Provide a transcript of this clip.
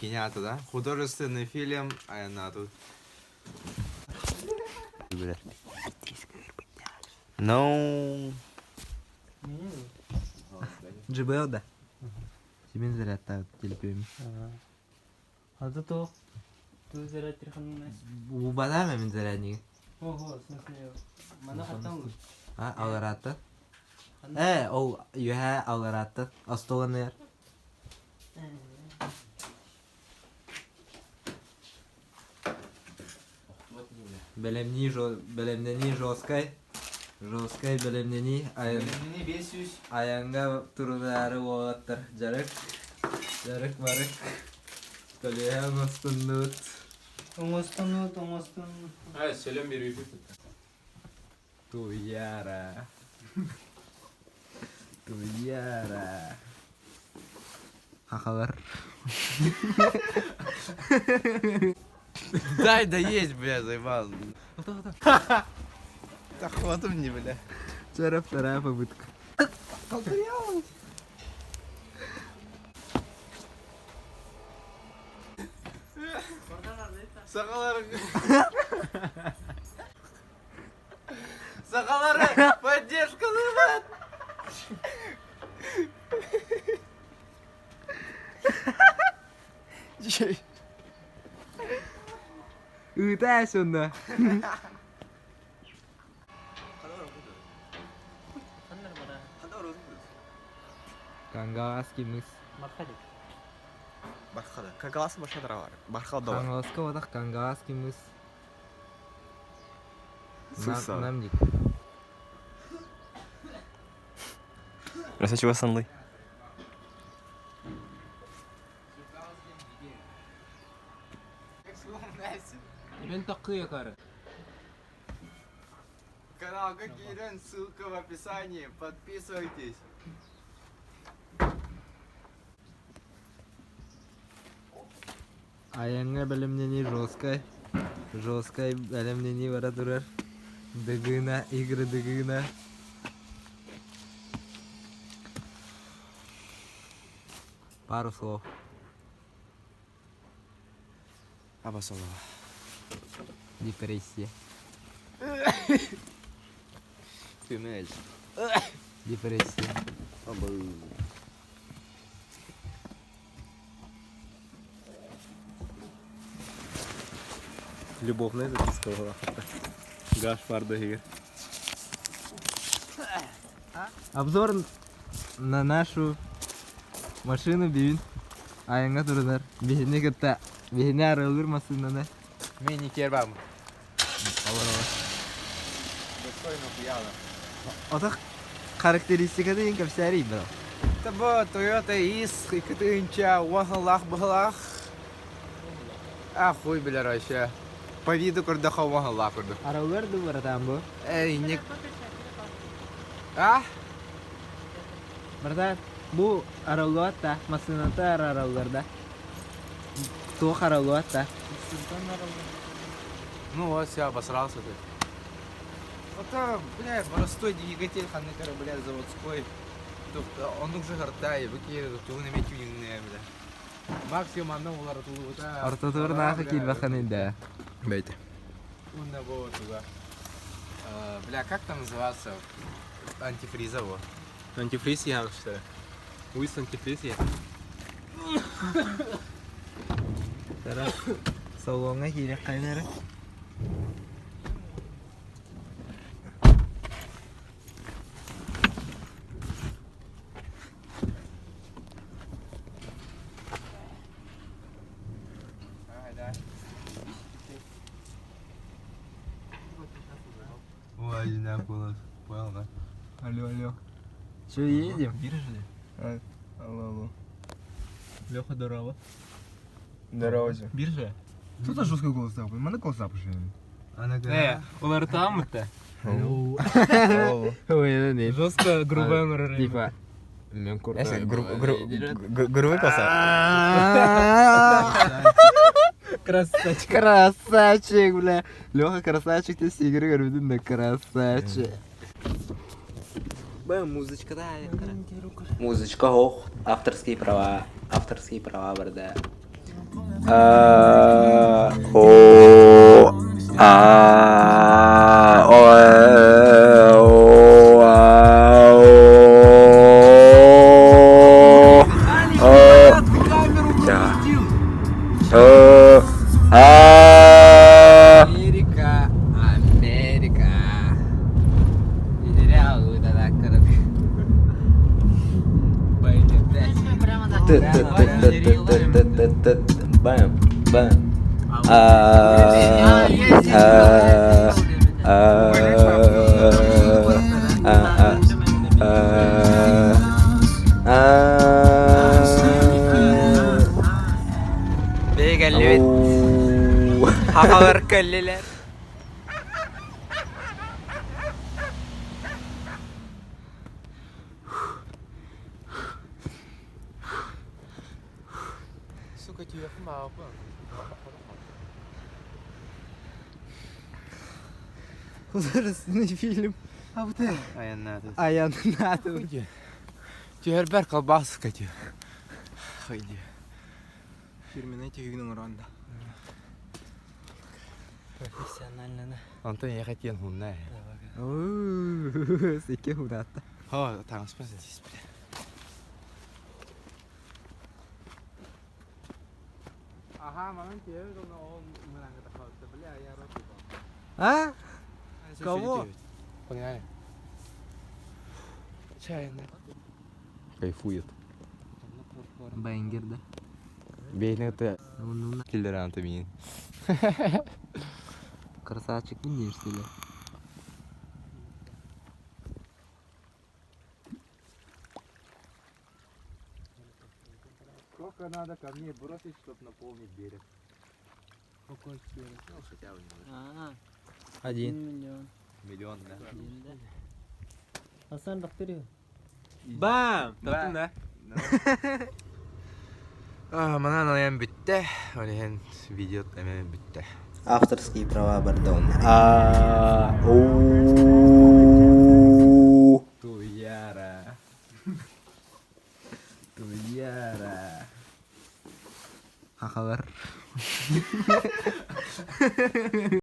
Кини аата да? Художественный фильм айаннаатыбыт. No. JBL да. Сибин зарядтаабыт телепиэм. Аты туох? Туу заряд телефонунан. Убадаам эмин зарядниги. Ого, в смысле, мана хаттан А, алараатта. Э, ол үөһээ алараатта. Остуоланыгар. Бэлэмнии бэлэмнэнии жесткай. Жесткай бэлэмнэнии айан Бэлэмнэнии 500. айаҥҥа турунаары уолаттар дьарык. Дьарык барык. Көлүөһэ оҥостуннубут. Оҥостунут, оҥостуннут. Ай, сөлөм берүүбүт. Туйаара. Туйаара. Хахалар. Дай да есть, бля, заебал. Да хватит мне, бля. Вчера вторая попытка. Сахалар. Сахалары поддержкалыыбыт! Ыытаа сонно. Кангаласский мыс. Бархада. Кангалас башадара бар. Бархада бар. Кангаласка бодах Кангаласский мыс. Суса. Намдик. Расачуга санлый. Мен такые кары. Канал Гагирен, ссылка в описании, подписывайтесь. Айаҥҥа бэлэмнэнии жесткай. Жесткай бэлэмнэнии бара турар. Дыгына, игры Дыгына. Пару слов. Абасолова. Депрессия. Туннель. Депрессия. Любовная записка была. Гаш Фардагир. Обзор на нашу машину бүгүн айаҥҥа турунар. Биһини кытта биһини арыалыыр массыынаны. Мини кербам. Олорор. Достойно хуяла. Отох характеристиката иин кэпсээрий бро. Таба Toyota Is икки уон быһылаах. А хуй билэр вообще. По виду көрдөхө уон курдук. Араллар ду братан бу? Эй, не... А? Братан, бу араллуат да, массыыната араллар да. Туох араллуат да. Ну вот, все, обосрался ты. Это, бля, простой двигатель, ханы бля, заводской. Тут он уже гортай, выкидывает, тугун эме тюнинг бля. Максимум анна улар тулута. Ортотугар нааха киирбэххин да. Бейте. Унна вот туга. Бля, как там называться? Антифриза во. Антифриз я что ли? Уис антифриз я. Тара салоҥҥа киириэххэйин эрэ. Ой, не голос. Понял, да? Алло, алло. Че, едем? Биржа? Алло, алло. Леха, здорово. Здорово. Биржа? Что за жесткий голос запах? Мене голос запах же. Она Олар там это. Ой, это не. Жестко грубая мөрөр. Типа. Грубый голос. Красавчик. Красавчик, бля. Леха красавчик, ты с игры говорю, да красавчик. Бля, музычка, да, Музычка, ох, авторские права, авторские права, барда. А О А О Э, О А О О Да. О А Америка, Америка. Т Т Т Т Т Т Т Т Т Бэм бэм А А А А А А Бегаллибит. Хахалар кэллилэр. Сука, Художественный фильм. Айаннааты. Түһэрбэр колбаска ти. Хайди. Фирменный тигин оҥоронда. Профессионально. Антон я хотел хунна. Икки худаатта. Хо, таҥаспын здесь, бля. Ага, манан тиэбит онно ол мыраҥҥа тахалта, бля, я рот А? Кого? Погнали. Чайно. Кайфует. Бенгер, да? Бейнете киллеранты мин. Красавчик, не что ли? Сколько надо камней бросить, чтобы наполнить берег? Какой берег? Ну, хотя бы немного. Один. Миллион. Миллион, да? Один, да. Хасан, повтори. Бам! Таптың да? Манан айан бүттэ, ол иһин видео эмэ бүттэ. Авторские права Бардон. А У Туяра. Туяра. Хахалар.